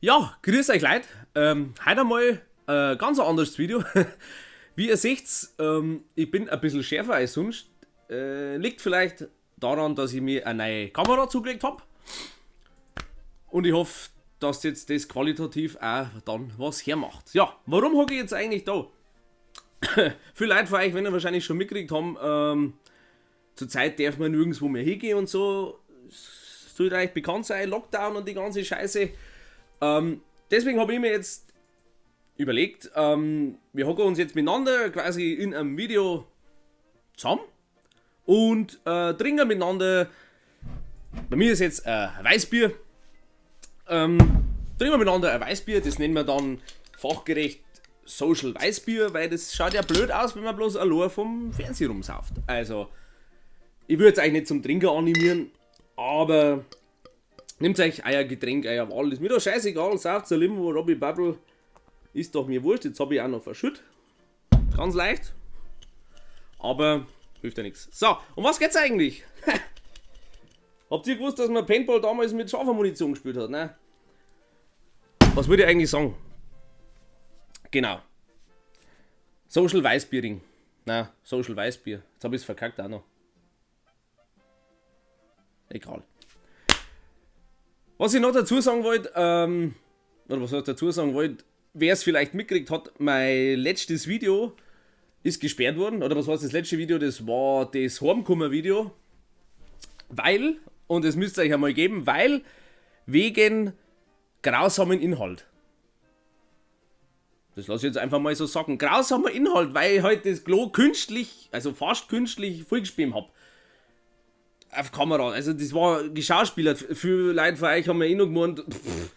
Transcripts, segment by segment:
Ja, grüß euch Leute. Heute einmal ganz ein anderes Video. Wie ihr seht, ich bin ein bisschen schärfer als sonst. Liegt vielleicht daran, dass ich mir eine neue Kamera zugelegt hab. Und ich hoffe, dass jetzt das qualitativ auch dann was hermacht. Ja, warum hocke ich jetzt eigentlich da? Viele Leute von euch, wenn ihr wahrscheinlich schon mitgekriegt haben, zurzeit darf man nirgendwo mehr hingehen und so. Sollte euch bekannt sein, Lockdown und die ganze Scheiße. Deswegen habe ich mir jetzt überlegt, wir hocken uns jetzt miteinander quasi in einem Video zusammen und trinken miteinander. Bei mir ist jetzt ein Weißbier. Trinken wir miteinander ein Weißbier, das nennen wir dann fachgerecht Social Weißbier, weil das schaut ja blöd aus, wenn man bloß allein vom Fernseher rumsauft. Also, ich würde jetzt eigentlich nicht zum Trinken animieren, aber nehmt euch euer Getränk, euer Wahl, ist mir doch scheißegal, sauft ein Limo, Robbie Bubble, ist doch mir wurscht, jetzt hab ich auch noch verschüttet. Ganz leicht, aber hilft ja nix. So, um was geht's eigentlich? Habt ihr gewusst, dass man Paintball damals mit scharfer Munition gespielt hat, ne? Was würde ich eigentlich sagen? Genau. Social Weißbiering. Na, Social Weißbier. Jetzt hab ich's verkackt auch noch. Egal. Was ich noch dazu sagen wollte, oder was ich dazu sagen wollte, wer es vielleicht mitgekriegt hat, mein letztes Video ist gesperrt worden, oder was heißt das letzte Video, das war das Heimkommen-Video, weil, und das müsst ihr euch einmal geben, weil wegen grausamen Inhalt. Das lass ich jetzt einfach mal so sagen. Grausamer Inhalt, weil ich halt das Klo künstlich, also fast künstlich vollgespielt hab. Auf Kamera, also das war geschauspielert. Viele Leute von euch haben ja eh noch gemeint, pff,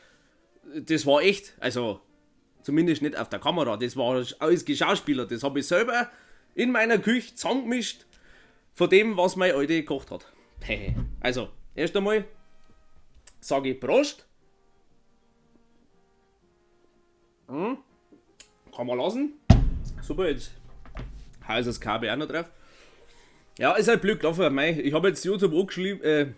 das war echt, also zumindest nicht auf der Kamera, das war alles geschauspielert. Das hab ich selber in meiner Küche zusammengemischt von dem, was meine Alte gekocht hat. Also, erst einmal sage ich Prost. Kann man lassen. Super, jetzt hau ich das Kabel auch noch drauf. Ja, ist halt blöd gelaufen. Mei, ich hab jetzt YouTube angeschrieben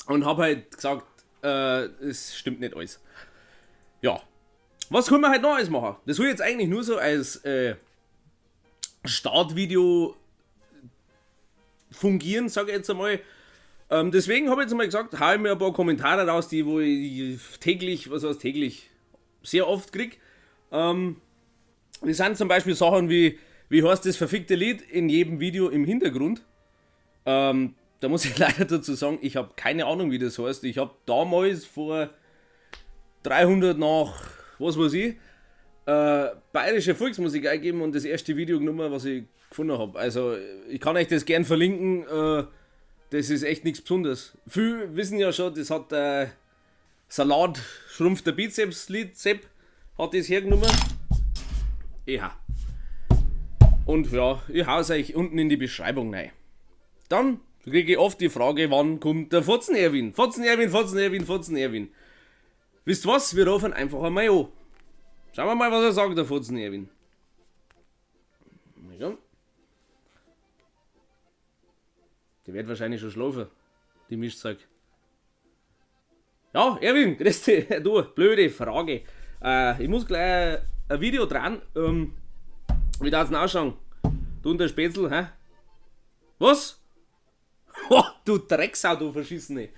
und hab halt gesagt, es stimmt nicht alles. Ja, was können wir halt noch alles machen? Das soll jetzt eigentlich nur so als Startvideo fungieren, sag ich jetzt einmal. Deswegen hab ich jetzt einmal gesagt, hau ich mir ein paar Kommentare raus, die wo ich täglich, was heißt täglich, sehr oft krieg. Das sind zum Beispiel Sachen wie, wie heißt das verfickte Lied in jedem Video im Hintergrund? Da muss ich leider dazu sagen, ich hab keine Ahnung, wie das heißt. Ich hab damals vor 300 nach, was weiß ich, bayerische Volksmusik eingegeben und das erste Video genommen, was ich gefunden hab. Also ich kann euch das gern verlinken, das ist echt nichts Besonderes. Viele wissen ja schon, das hat der Salat schrumpft der Bizeps Lied, Sepp hat das hergenommen. Ja. Und ja, ich hau's euch unten in die Beschreibung rein. Dann kriege ich oft die Frage, wann kommt der Fotzen Erwin? Fotzen Erwin, Fotzen Erwin, Fotzen Erwin. Wisst ihr was? Wir rufen einfach einmal an. Schauen wir mal, was er sagt, der Fotzen Erwin. Ja. Der wird wahrscheinlich schon schlafen, die Mischzeug. Ja, Erwin, grüß dich. Du, blöde Frage. Ich muss gleich ein Video dran. Wie darf's denn ausschauen? Du und der Spätzl, hä? Was? Oh, du Drecksau, du Verschissene.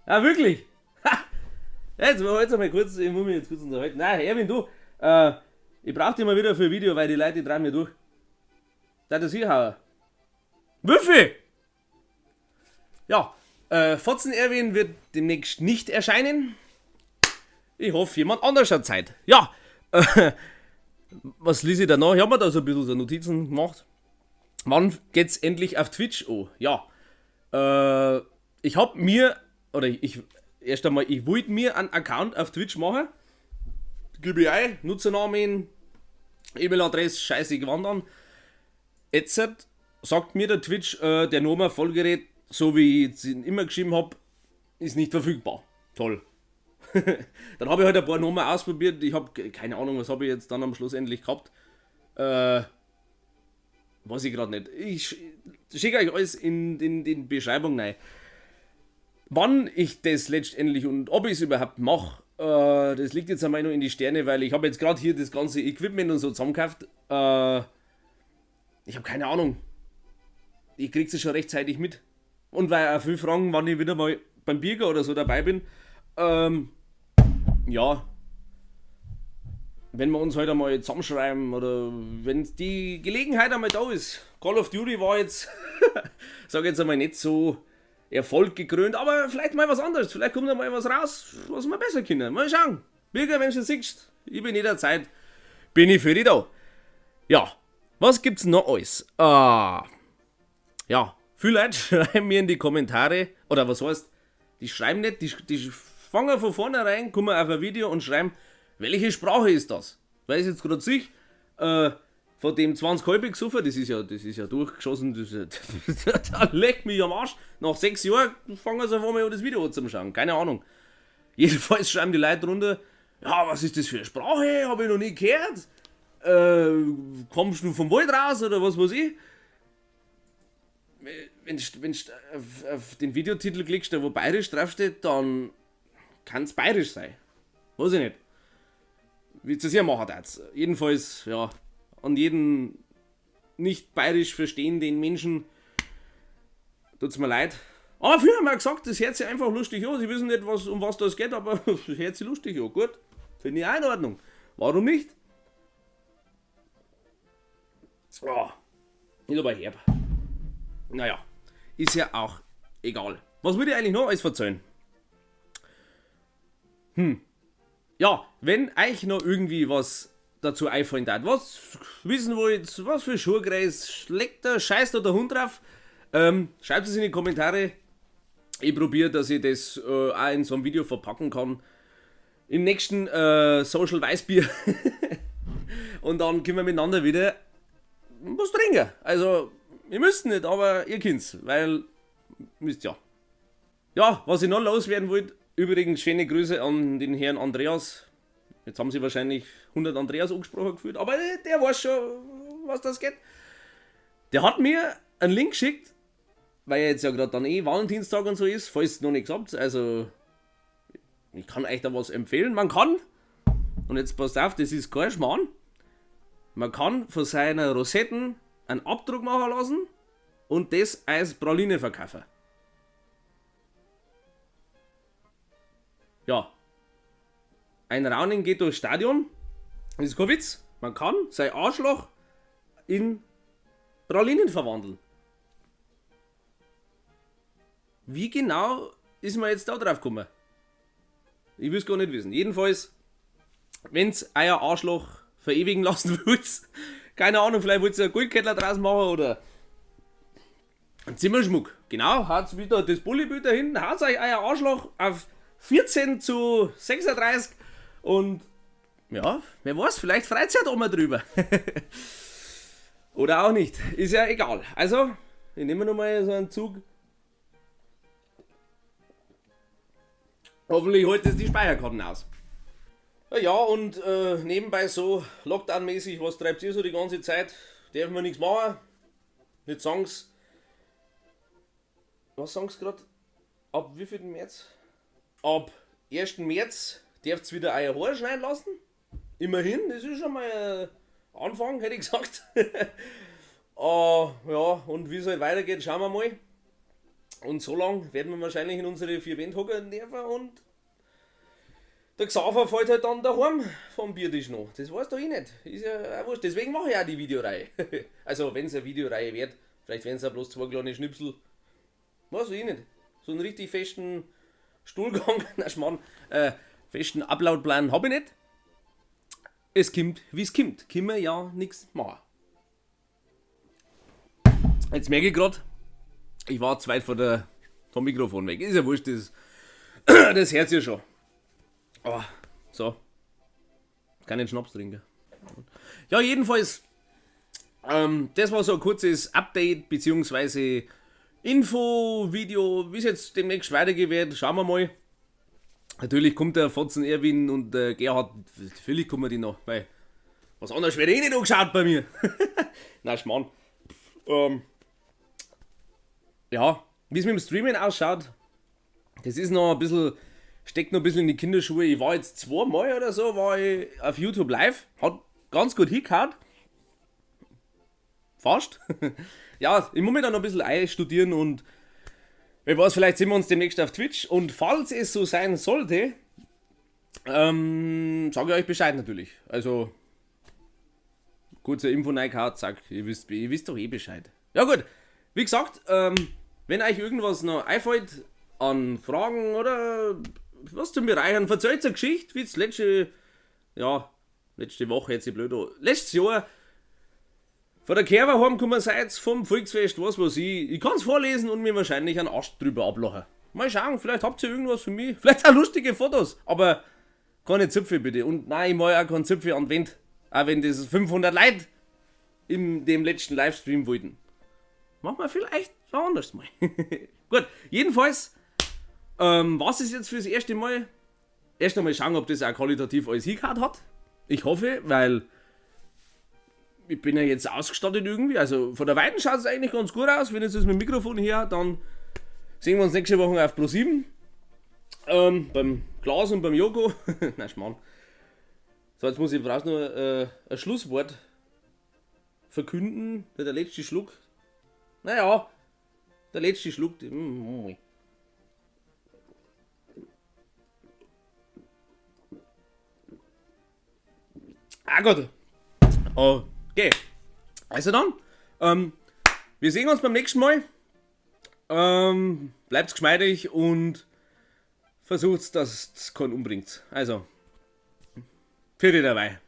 Ja, wirklich? Ha! Jetzt, jetzt mal kurz, ich muss mich jetzt kurz unterhalten. Nein, Erwin, du, ich brauch dich mal wieder für ein Video, weil die Leute, die drehen mir durch. Da das hier hauen. Würfel! Ja, Fotzen Erwin wird demnächst nicht erscheinen. Ich hoffe, jemand anders hat Zeit. Ja, was lese ich da noch? Ich hab mir da so ein bisschen so Notizen gemacht. Wann geht's endlich auf Twitch an? Ja, ich hab mir, oder ich, erst einmal, ich wollte mir einen Account auf Twitch machen. Gebe ich ein, Nutzernamen, E-Mail-Adresse, scheiße, ich wandern. Jetzt sagt mir der Twitch, der Name Vollgerät, so wie ich es immer geschrieben hab, ist nicht verfügbar. Toll. Dann hab ich halt ein paar Nummern ausprobiert. Ich hab keine Ahnung, was hab ich jetzt dann am Schluss endlich gehabt. Weiß ich grad nicht. Ich schicke euch alles in die Beschreibung rein. Wann ich das letztendlich und ob ich es überhaupt mache, das liegt jetzt einmal noch in die Sterne, weil ich habe jetzt gerade hier das ganze Equipment und so zusammengekauft. Ich habe keine Ahnung. Ich krieg's ja schon rechtzeitig mit. Und weil auch viele fragen, wann ich wieder mal beim Birger oder so dabei bin. Ja, wenn wir uns heute einmal zusammenschreiben oder wenn die Gelegenheit einmal da ist. Call of Duty war jetzt, sag ich jetzt einmal, nicht so erfolggekrönt, aber vielleicht mal was anderes. Vielleicht kommt da mal was raus, was wir besser können. Mal schauen. Birger, wenn du siehst, ich bin jederzeit, bin ich für dich da. Ja, was gibt's noch alles? Ah, ja, viele Leute schreiben mir in die Kommentare, oder was heißt, die schreiben nicht, die fangen von vornherein, kommen auf ein Video und schreiben, welche Sprache ist das? Weil ich jetzt gerade sehe, von dem 20 halbe gesoffen, das ist ja durchgeschossen, das ist ja, da leckt mich am Arsch. Nach 6 Jahren fangen sie auf einmal an, das Video zu schauen, keine Ahnung. Jedenfalls schreiben die Leute drunter, ja, was ist das für eine Sprache, hab ich noch nie gehört. Kommst du vom Wald raus oder was weiß ich? Wenn du auf den Videotitel klickst, der wo bayerisch draufsteht, dann kann's bayerisch sein. Weiß ich nicht. Wie es ihr machen darf. Jedenfalls, ja, an jeden nicht bayerisch verstehenden Menschen tut's mir leid. Aber früher haben wir gesagt, das hört sich einfach lustig an. Sie wissen nicht, um was das geht, aber das hört sich lustig an. Gut, finde ich auch in Ordnung. Warum nicht? Oh, ist aber herb. Naja, ist ja auch egal. Was würde ich eigentlich noch alles verzeihen? Ja, wenn euch noch irgendwie was dazu einfallen darf, was wissen wollt, was für Schuhgröße, schlägt der Scheiß da der Hund drauf, schreibt es in die Kommentare. Ich probiere, dass ich das auch in so einem Video verpacken kann. Im nächsten Social Weißbier. Und dann können wir miteinander wieder was trinken. Also, ihr müsst nicht, aber ihr könnt's, weil müsst ja. Ja, was ich noch loswerden wollte, übrigens schöne Grüße an den Herrn Andreas. Jetzt haben sie wahrscheinlich 100 Andreas angesprochen gefühlt, aber der weiß schon, was das geht. Der hat mir einen Link geschickt, weil jetzt ja gerade dann eh Valentinstag und so ist, falls ihr noch nichts habt. Also, ich kann euch da was empfehlen. Man kann, und jetzt passt auf, das ist kein Schmarrn, man kann von seiner Rosetten einen Abdruck machen lassen und das als Praline verkaufen. Ja. Ein Raunen geht durchs Stadion. Das ist kein Witz. Man kann sein Arschloch in Pralinen verwandeln. Wie genau ist man jetzt da drauf gekommen? Ich will's gar nicht wissen. Jedenfalls, wenn's euer Arschloch verewigen lassen wollt, keine Ahnung, vielleicht wollt ihr einen Goldkettler draus machen oder einen Zimmerschmuck. Genau, haut's wieder das Bullibild dahin, haut euch euer Arschloch auf 14:36 und ja, wer weiß, vielleicht freut sich ja da mal drüber. Oder auch nicht, ist ja egal. Also, ich nehme nochmal so einen Zug. Hoffentlich holt es die Speicherkarten aus. Ja, und nebenbei so Lockdown-mäßig, was treibt ihr so die ganze Zeit? Dürfen wir nichts machen? Nicht sagen's. Was sagen's grad? Ab wie viel März? Ab 1. März dürft's wieder euer Haar schneiden lassen. Immerhin, das ist schon mal ein Anfang, hätte ich gesagt. Ja, und wie es halt weitergeht, schauen wir mal. Und so lang werden wir wahrscheinlich in unsere 4 Wände hocken dürfen und der Xaver fällt halt dann daheim vom Biertisch noch. Das weiß doch ich nicht. Ist ja auch wurscht. Deswegen mache ich auch die Videoreihe. Also, wenn's eine Videoreihe wird, vielleicht werden's auch bloß 2 kleine Schnipsel. Weiß ich nicht. So einen richtig festen Stuhlgang, na Schmarrn, festen Uploadplan hab ich nicht. Es kommt, wie's kommt. Können wir ja nix machen. Jetzt merke ich grad, ich war zu weit vom Mikrofon weg. Ist ja wurscht, das hört sich ja schon. Oh, so. Keinen Schnaps trinken. Ja, jedenfalls, das war so ein kurzes Update, beziehungsweise Info, Video, wie es jetzt demnächst weitergehen wird, schauen wir mal. Natürlich kommt der Fotzen Erwin und der Gerhard, natürlich kommen die noch, weil was anderes wird eh nicht angeschaut bei mir. Nein, Schmarrn. Ja, wie es mit dem Streamen ausschaut, Das ist noch ein bisschen, steckt noch ein bisschen in die Kinderschuhe. Ich war jetzt zweimal oder so, war ich auf YouTube live. Hat ganz gut hingehauen. Fast. Ja, ich muss mich da noch ein bisschen einstudieren und wer weiß, vielleicht sehen wir uns demnächst auf Twitch. Und falls es so sein sollte, sage ich euch Bescheid natürlich. Also, kurze Info reingehauen, zack, ihr wisst doch eh Bescheid. Ja gut, wie gesagt, wenn euch irgendwas noch einfällt an Fragen oder was zum Bereichern, verzählt eine Geschichte, wie das letzte, ja, letzte Woche jetzt, ich blöd, letztes Jahr von der Kerwa heimgekommen seid, vom Volksfest, was weiß ich. Ich kann's vorlesen und mir wahrscheinlich einen Ast drüber ablachen. Mal schauen, vielleicht habt ihr irgendwas für mich. Vielleicht auch lustige Fotos, aber keine Zipfel bitte. Und nein, ich mach auch keinen Zipfel an die Wand. Auch wenn das 500 Leute in dem letzten Livestream wollten. Machen wir vielleicht anders mal. Gut, jedenfalls, was ist jetzt fürs erste Mal? Erst einmal schauen, ob das auch qualitativ alles hingehauen hat. Ich hoffe, weil ich bin ja jetzt ausgestattet irgendwie. Also von der Weiten schaut es eigentlich ganz gut aus. Wenn jetzt das mit dem Mikrofon hier, dann sehen wir uns nächste Woche auf Pro7. Beim Klaas und beim Joko. Nein, Schmarrn. So, jetzt muss ich brauchst nur ein Schlusswort verkünden. Der letzte Schluck. Naja, der letzte Schluck. Ah Gott. Okay. Also dann, wir sehen uns beim nächsten Mal. Bleibt geschmeidig und versucht, dass es keinen umbringt. Also, für die dabei.